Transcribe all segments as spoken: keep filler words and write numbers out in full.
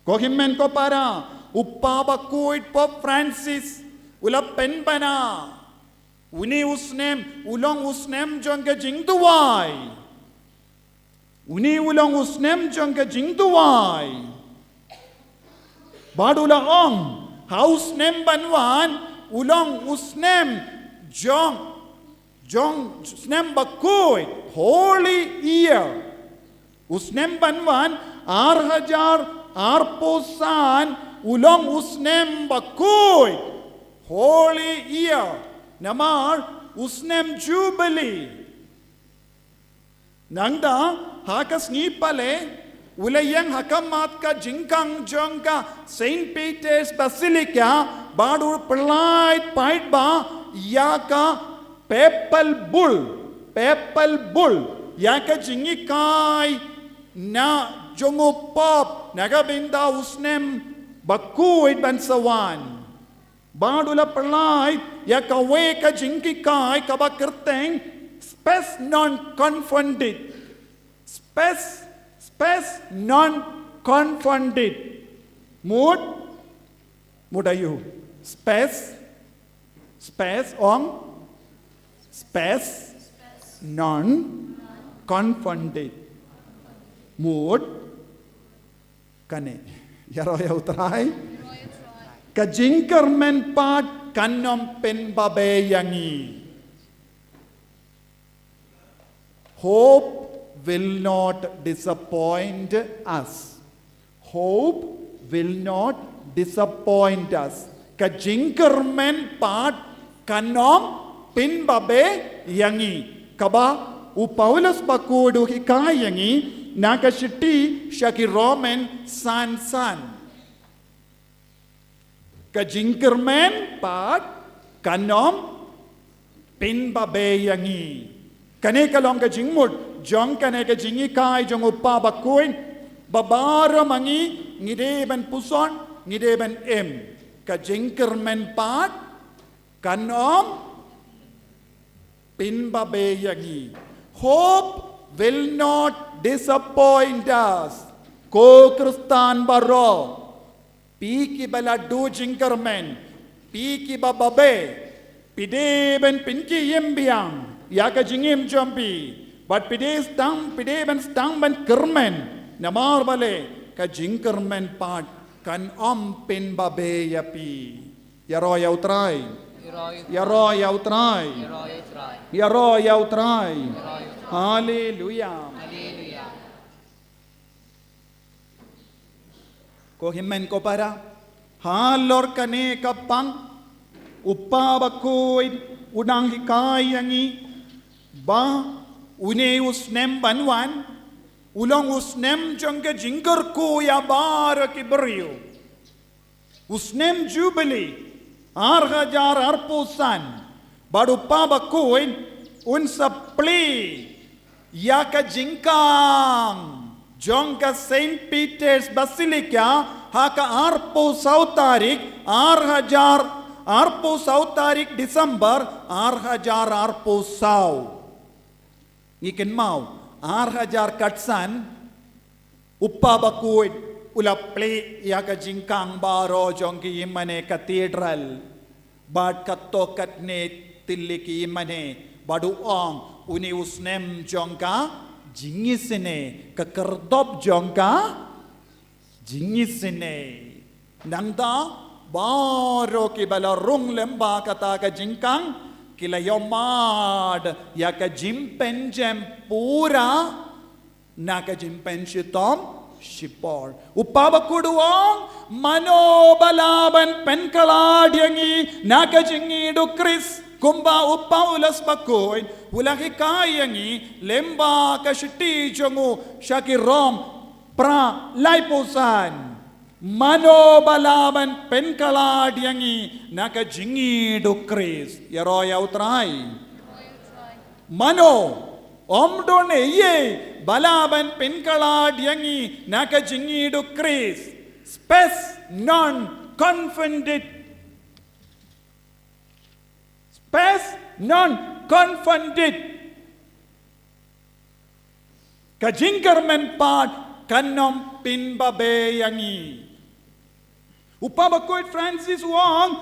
Ko hynmen ko para, u Kpa Bakhuid Pope Francis u la pynbna, une u snem u long u snem jong ka jingduwai. Une u long u snem jong ka jingduwai. Bad u la ong, ha u snem ban wan u long u snem jong, jong snem bakhuid, holy year. U snem ban wan, ar hajar arphew san u long u snem bakhuid, holy year. Namar u snem Jubilee. Nangta, ha ka sngi Palei, u la ïeng ha khmat ka jingkhang jong ka Saint Peter's Basilica, bad u pynlait paidbah ïa ka Papal Bull, Papal Bull, ïa ka jinghikai na jong u Pope, na ka bynta u snem bakhuid ban sa wan. Bad u la pynlait ïa kawei ka jinghikai kaba kyrteng Spes Non Confundit. Spes, Spes Non Confundit. Mut, mut aïu. Spes, Spes ong, Spes Non Confundit. Mut, kane. Ïaroh ïa u Trai. Ka jingkyrmen pat kan ym pynbabe ïa ngi. Hope will not disappoint us. Hope will not disappoint us. Ka jingkyrmen pat kan ym pynbabe ïa ngi. Kaba u Paulus bakhuid u hikai ïa ngi na ka shithi sha ki Roman san san. Ka jingkyrmen pat kan ym pynbabe ïa ngi. Kane ka long ka jingmut jong kane ka jinghikai jong u Kpa Bakhuid, ba baroh ma ngi ngi dei ban puson, ngi dei ban im. Ka jingkyrmen pat kan ym pynbabe ïa ngi. Hope will not disappoint us. Ko Khristan baroh, phi kiba la duh jingkyrmen, phi kiba babe, phi dei ban pynkhie im biang ïa ka jingim jong phi. Bad phi dei sdang, phi dei ban sdang ban kyrmen. Namar balei, ka jingkyrmen pat kan ym pynbabe ïa phi. Ïaroh ïa u Trai. Ïaroh ïa u Trai. Ïaroh ïa u Trai. Haleluya. Haleluya. Ko hynmen ko para, halor kane ka pang, u Kpa Bakhuid u nang hikai ïa ngi ba une u snem ban wan u long u snem jong ka jingkyrkhu ïa baroh ki briew. U snem Jubilee, ar hajar arphew san, bad u Kpa Bakhuid un sa plie ïa ka jingkhang jong ka Saint Peter's Basilica ha ka arphew saw tarik, ar hajar arphew saw tarik December, ar hajar arphew saw. Ngi kynmaw, ar hajar khatsan, u Kpa Bakhuid u la plie ïa ka jingkhang baroh jong ki ïingmane cathedral, bad katto katne tylli ki ïingmane, bad u ong, une u snem jong ka jingisynei, ka khyrdop jong ka jingisynei. Nangta baroh kiba la rung lyngba kata ka jingkhang ki la ïohmad ïa ka jingpynjem pura na ka jingpynshitom shipor. U Kpa Bakhuid u ong, mano ba lah ban pynkhlad ïa ngi na ka jingïeit u Khrist, kumba u Paulus Bakhuid u la hikai ïa ngi lyngba ka shithi jong u sha ki Rom phra laiphew san. Mano ba lah ban pynkhlad ïa ngi na ka jingïeit u Khrist. Ïaroh ïa u Trai. Mano, ym don ei ei ba lah ban pynkhlad ïa ngi na ka jingïeit u Khrist. Spes non confundit. Spes non confundit. Ka jingkyrmen pat kan ym pynbabe ïa ngi. U Papa Bakhuid Francis u ong,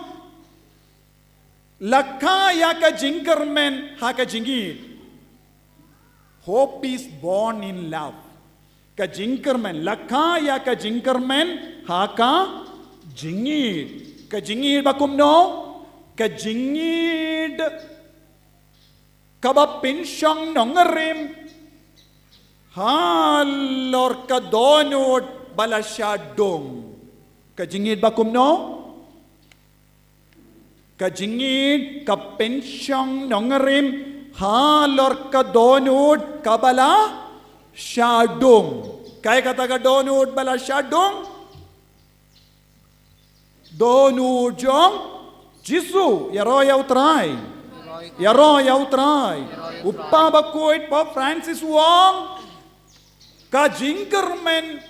la kha ïa ka jingkyrmen ha ka jingïeit. Hope is born in love. Ka jingkyrmen, la kha ïa ka jingkyrmen ha ka jingïeit. Ka jingïeit ba kumno? Ka jingïeit kaba pynshong nongrim halor ka dohnud ba la shah dung. Ka jingïeit ba kumno? Ka jingïeit ka pynshong nongrim halor ka dohnud kaba la shah dung. Kaei kata ka dohnud ba la shah dung? Dohnud jong Jisu. Ïaroh ïa U Trai. Ïaroh ïa U Trai. U Papa Bakhuid Pope Francis u ong, ka jingkyrmen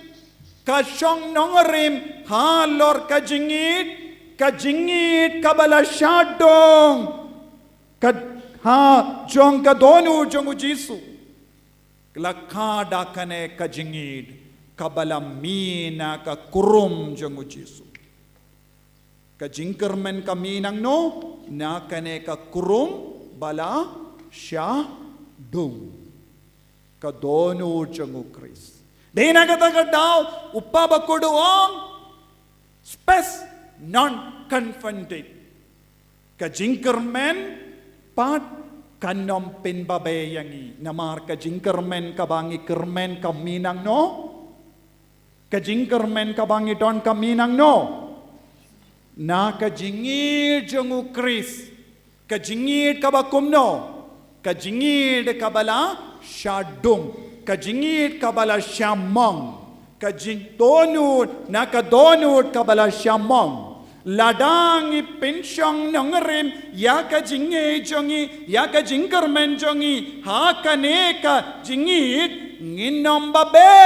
ka shong nongrim halor ka jingïeit, ka jingïeit kaba la shah dung, ka ha jong ka dohnud jong U Jisu. La kha da kane ka jingïeit kaba la mih na ka kurum jong U Jisu. Ka jingkyrmen ka mih nangno? Na kane ka kurum ba la shah dung, ka dohnud jong U Khrist. Dei na kata ka daw u Papa Bakhuid u ong, spes non confundit. Ka jingkyrmen pat kan ym pynbabe ïa ngi. Namar ka jingkyrmen kaba ngi kyrmen ka mih nangno? Ka jingkyrmen kaba ngi don ka mih nangno? Na ka jingïeit jong U Khrist. Ka jingïeit kaba kumno? Ka jingïeit kaba la shah dung. Ka jingïeit kaba la shah mong. Ka jingdohnud, na ka dohnud kaba la shah mong. Lada ngi pynshong nongrim ïa ka jingïeit jong ngi, ïa ka jingkyrmen jong ngi ha kane ka jingïeit, ngin ym babe.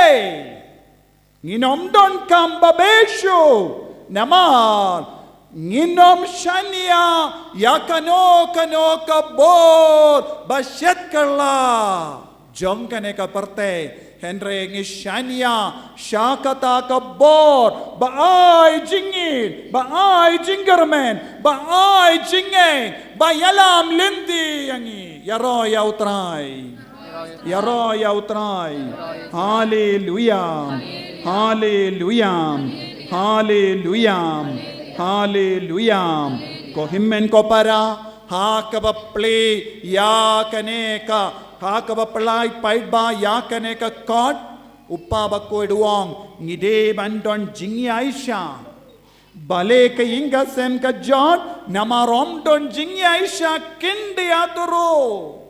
Ngin ym donkam babe shuh. Namar ngin ym shaniah ïa kano kano ka bor ba shet kylla jong kane ka pyrthei. Hynrei ngi shaniah sha kata ka bor ba ai jingïeit, ba ai jingkyrmen, ba ai jingngeit, ba ïalam lynti ïa ngi. Ïaroh ïa U Trai. Ïaroh ïa U Trai. Haleluia. Haleluia. Haleluia. Haleluia. Ko hynmen ko para, ha kaba plie ïa kane ka, ha kaba plie paidbah ïa kane ka kot, u Papa Bakhuid u ong, ngi dei ban don jingïaishah. Balei ka ïing ka sem ka jot? Namar ym don jingïaishah khyndiat ruh.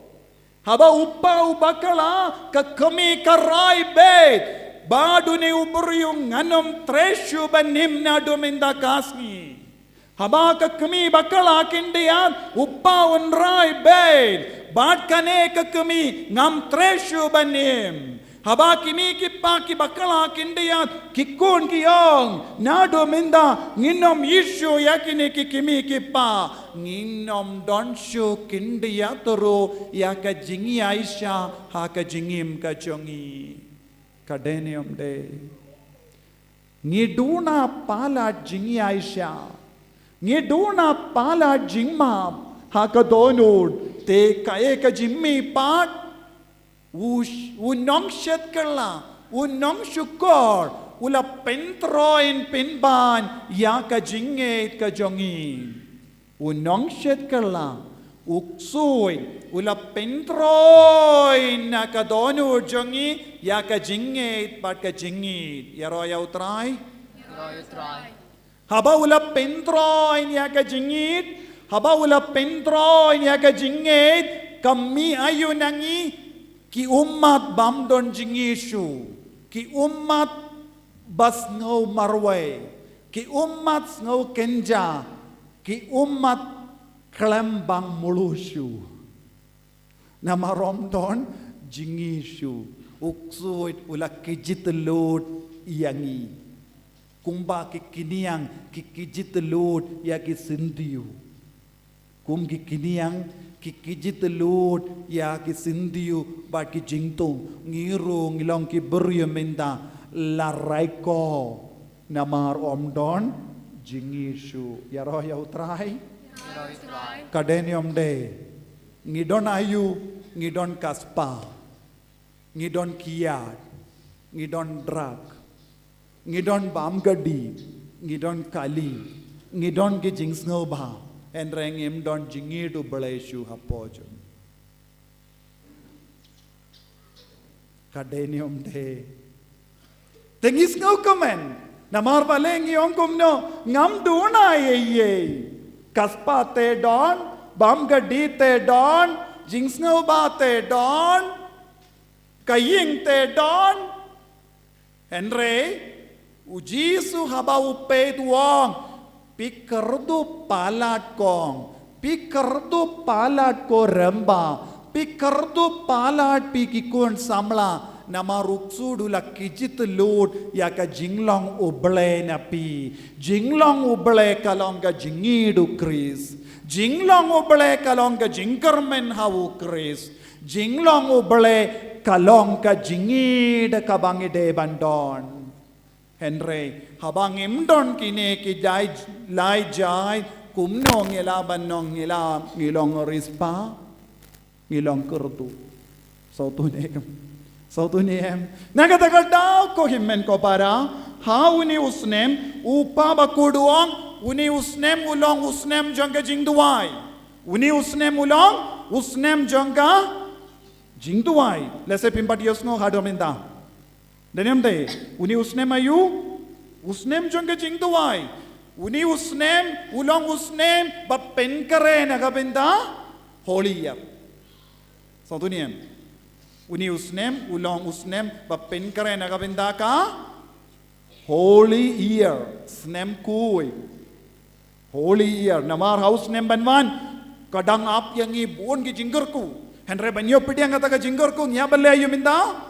Haba u pa u bakla, ka kmie ka rai beit, bad une u briew, ngan ym treh shuh ban im naduh mynta ka sngi. Haba ka kmie bakla khyndiat, u pa un rai beit, bad kane ka kmie, ngam treh shuh ban im. Haba ki kmie ki kpa ki bakla khyndiat, ki khun ki ong, naduh mynta ngin ym ïeit shuh ïa kine ki kmie ki kpa, ngin ym don shuh khyndiat ruh ïa ka jingïaishah ha ka jingim ka jong ngi. Ka dei ne ym dei? Ngi duna palat jingïaishah, ngi duna palat jingmap ha ka dohnud, te kaei ka jingmihpat? U, u nongshet kylla, u nongshukor, u la pyntroiñ pynban ïa ka jingngeit ka jong ngi. U nongshet kylla, u ksuid, u la pyntroiñ na ka dohnud jong ngi ïa ka jingngeit bad ka jingngeit. Ïaroh ïa U Trai. Haba u la pyntroiñ ïa ka jingngeit, haba u la pyntroiñ ïa ka jingngeit, ka mih aïu na ngi? Ki ummat bym don jingngeit shuh, ki ummat ba sngew marwei, ki ummat sngew kynja, ki ummat khlem bang mluh shuh. Namar ym don jingngeit shuh, u ksuid u la kjit lut ïa ngi. Kumba ki khñiang ki kjit lut ïa ki syntiew. Kum ki khñiang ki kjit lut ïa ki syntiew bad ki jingthung, ngi ruh ngi long ki briew mynta la rai ko. Namar ym don jingïeit shuh. Ïaroh ïa U Trai. Ka dei ne ym dei? Ngi don aïu? Ngi don ka spah. Ngi don kiad. Ngi don drug. Ngi don bam gadi. Ngi don kali. Ngi don ki jingsngewbha. Hynrei ngim don jingïeit U Blei shuh hapoh jong ngi. Ka dei ne ym dei? Te ngi sngewkmen. Namar balei ngi ong kumno? Ngam don ei ei. Ka spah te don, bam gadi te don, jingsngewbha te don, ka ïing te don. Hynrei U Jisu haba u peit u ong, phi kyrduh palat kong, phi kyrduh palat ko Rymba, phi kyrduh palat phi ki khun samla, namar u ksuid u la kjit lut ïa ka jinglong U Blei na phi. Jinglong U Blei ka long ka jingïeit U Khrist. Jinglong U Blei ka long ka jingkyrmen ha U Khrist. Jinglong U Blei ka long ka jingïeit kaba ngi dei ban don. Hynrei haba ngim don kine ki jai, lai jai, kumno ngi lah ban ong ngi lah, ngi long riewspah, ngi long kyrduh? Sngewthuh ne em? Sngewthuh ne em? Na kata ka daw ko hynmen ko para, ha une u snem, U Kpa Bakhuid u ong, une u snem u long u snem jong ka jingduwai. Une u snem u long u snem jong ka jingduwai. Lehse phim pat ïohsngew haduh mynta. Dei ne ym dei? Une u snem aïu? U snem jong ka jingduwai. Une u snem u long u snem ba pynkhreh na ka bynta Holy Year. Sngewthuh ne em? Une u snem u long u snem ba pynkhreh na ka bynta ka Holy Year, snem khuid. Holy Year, namar ha u snem ban wan, ka dang ap ïa ngi bun ki jingkyrkhu. Hynrei ban ïoh pdiang kata ka jingkyrkhu, ngi hap ban leh aïu mynta?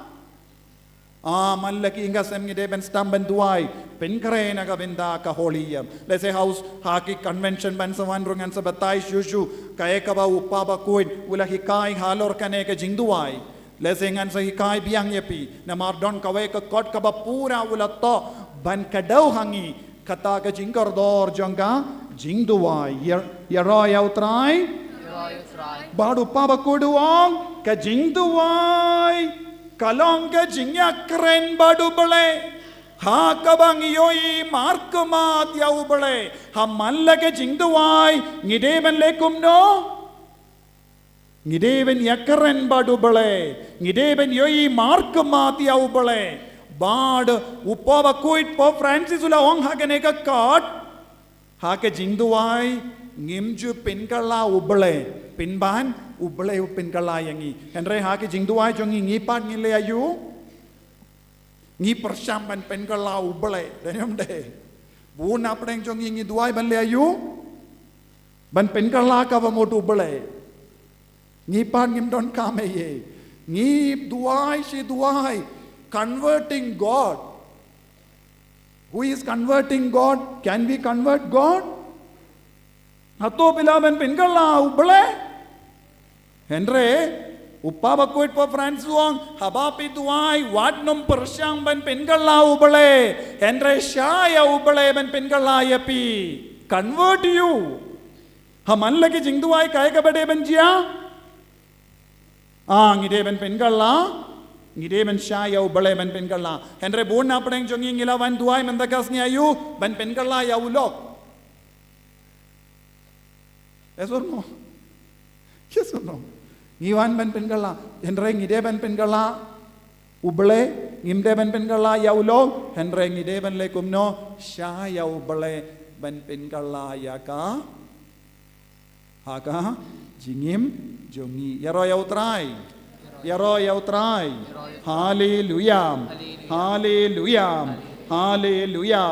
Ah, man la ki ïing ki sem ngi dei ban sdang ban duwai, pynkhreh na ka bynta ka Holy Year. Lehse ha u, ha ki convention ban sa wan ruh ngan sa batai shuh shuh, kaei kaba U Kpa Bakhuid u la hikai halor kane ka jingduwai. Lehse ngan sa hikai biang ïa phi, namar don kawei ka kot kaba pura u la thoh ban kdew ha ngi, kata ka jingkordor jong ka jingduwai. Ïa, ïaroh ïa U Trai. Bad U Kpa Bakhuid u ong, ka jingduwai ka long ka jingïakren bad U Blei. Ha kaba ngi ïohi markhmat ïa U Blei. Ha man la ka jingduwai ngi dei ban leh kumno? Ngi dei ban ïakren bad U Blei, ngi dei ban ïohi markhmat ïa U Blei. Bad U Kpa Bakhuid Pope Francis u la ong ha kane ka kot, ha ka jingduwai ngim ju pynkylla U Blei, pynban U Blei u pynkylla ïa ngi. Hynrei ha ka jingduwai jong ngi, ngi pat ngin leh aïu? Ngi pyrshang ban pynkylla U Blei, dei ne ym dei? Bun na pdeng jong ngi ngi duwai ban leh aïu? Ban pynkylla kaba mut U Blei. Ngi pat ngim don kam ei ei. Ngi duwai shi duwai. Converting God. Who is converting God? Can we convert God? Hato phi lah ban pynkylla U Blei? Hynrei U Kpa Bakhuid Pope Francis u ong, haba phi duwai, wat nym pyrshang ban pynkylla U Blei. Hynrei shah ïa U Blei ban pynkylla ïa phi. Convert you. Ha man la ki jingduwai kaei kaba dei ban jia? Ah, ngi dei ban pynkylla, ngi dei ban shah ïa U Blei ban pynkylla. Hynrei bun na pdeng jong ngi ngi la wan duwai mynta ka sngi aïu? Ban pynkylla ïa u lok. Yes or no? Yes or no? Ngi wan ban pynkylla, hynrei ngi dei ban pynkylla U Blei, ngim dei ban pynkylla ïa u lok, hynrei ngi dei ban leh kumno? Shah ïa U Blei ban pynkylla ïa ka ha ka jingim jong ngi. Ïaroh ïa U Trai. Ïaroh ïa U Trai. Haleluia. Haleluia. Haleluia.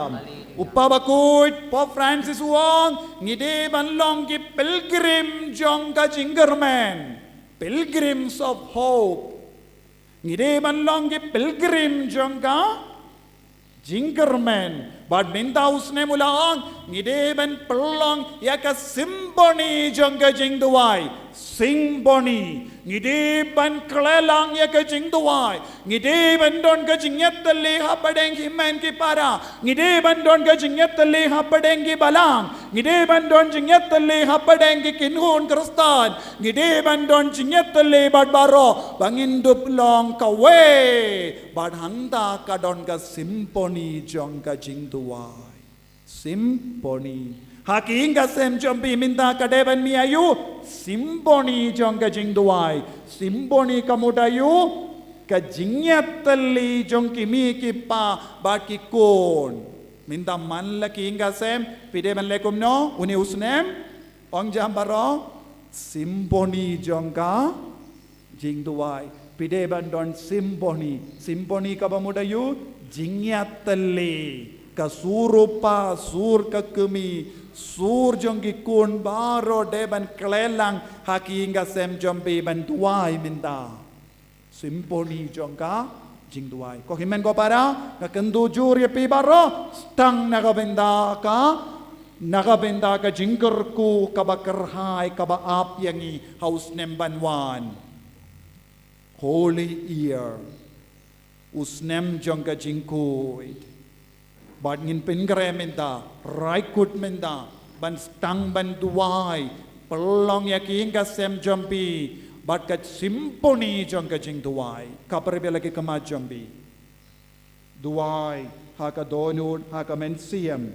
U Kpa Bakhuid Pope Francis u ong, ngi dei ban long ki pilgrim jong ka jingkyrmen. Pilgrims of hope. Ngi dei ban long ki pilgrim jong ka jingkyrmen. Bad mynta u snem u la ong, ngi dei ban pynlong ïa ka symphony jong ka jingduwai. Symphony. Ngi dei ban khleh lang ïa ka jingduwai. Ngi dei ban don ka jingïatylli hapdeng ki hynmen ki para. Ngi dei ban don ka jingïatylli hapdeng ki balang. Ngi dei ban don jingïatylli hapdeng ki kynhun Khristan. Ngi dei ban don jingïatylli bad baroh ba ngin dup long kawei. Bad hangta ka don ka symphony jong ka jingduwai. Symphony. Ha ki ïing ka sem jong phi mynta ka dei ban mih aïu? Symphony jong ka jingduwai. Symphony ka mut aïu? Ka jingïatylli jong ki kmie ki kpa bad ki khun. Mynta man la ki ïing ka sem, phi dei ban leh kumno? Une u snem, ong jam baroh, symphony jong ka jingduwai. Phi dei ban don symphony. Symphony kaba mut aïu? Jingïatylli. Ka sur u kpa, sur ka kmie, sur jong ki khun baroh dei ban khleh lang ha ki ïing ka sem jong phi ban duwai mynta. Symphony jong ka jingduwai. Ko hynmen ko para, nga kyntu jur ïa phi baroh, sdang na ka bynta ka, na ka bynta ka jingkyrkhu kaba kyrhai kaba ap ïa ngi ha u snem ban wan. Holy Year. U snem jong ka jingkhuid. Bad ngin pynkhreh mynta, rai kut mynta, ban sdang ban duwai, pynlong ïa ki ïing ka sem jong phi, bad ka symphony jong ka jingduwai. Ka pyrshah la ki khmat jong phi. Duwai, ha ka dohnud, ha ka mynsiem.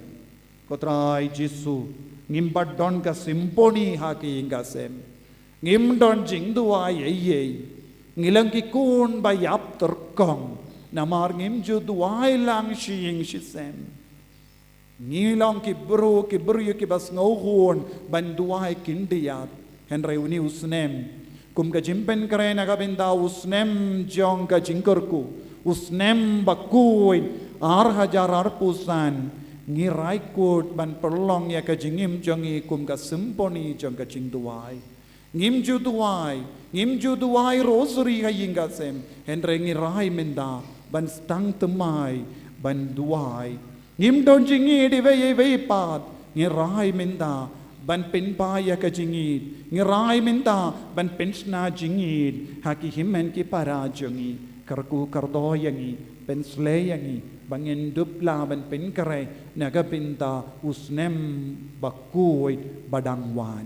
Ko Trai Jisu, ngim pat don ka symphony ha ki ïing ka sem. Ngim don jingduwai ei ei. Ngi long ki khun ba ïap tyrkhong. Namar ngim ju duwai lang shi ïing shi sem. Ngi long ki briew, ki briew kiba sngewhun ban duwai khyndiat. Hynrei une u snem, kum ka jingpynkhreh na ka bynta u snem jong ka jingkyrkhu, u snem ba khuid, ar hajar arphew san, ngi rai kut ban pynlong ïa ka jingim jong ngi kum ka symphony jong ka jingduwai. Ngim ju duwai, ngim ju duwai rosary ha ïing ka sem, hynrei ngi rai mynta ban sdang thymmai ban duwai. Ngim don jingïeid iwei ïa iwei pat, ngi rai mynta ban pynpaw ïa ka jingïeid, ngi rai mynta ban pynshna jingïeid ha ki hynmen ki para jong ngi, kyrkhu kyrdoh ïa ngi, pynshlei ïa ngi, ba ngin dup lah ban pynkhreh na ka bynta u snem ba khuid ba dang wan.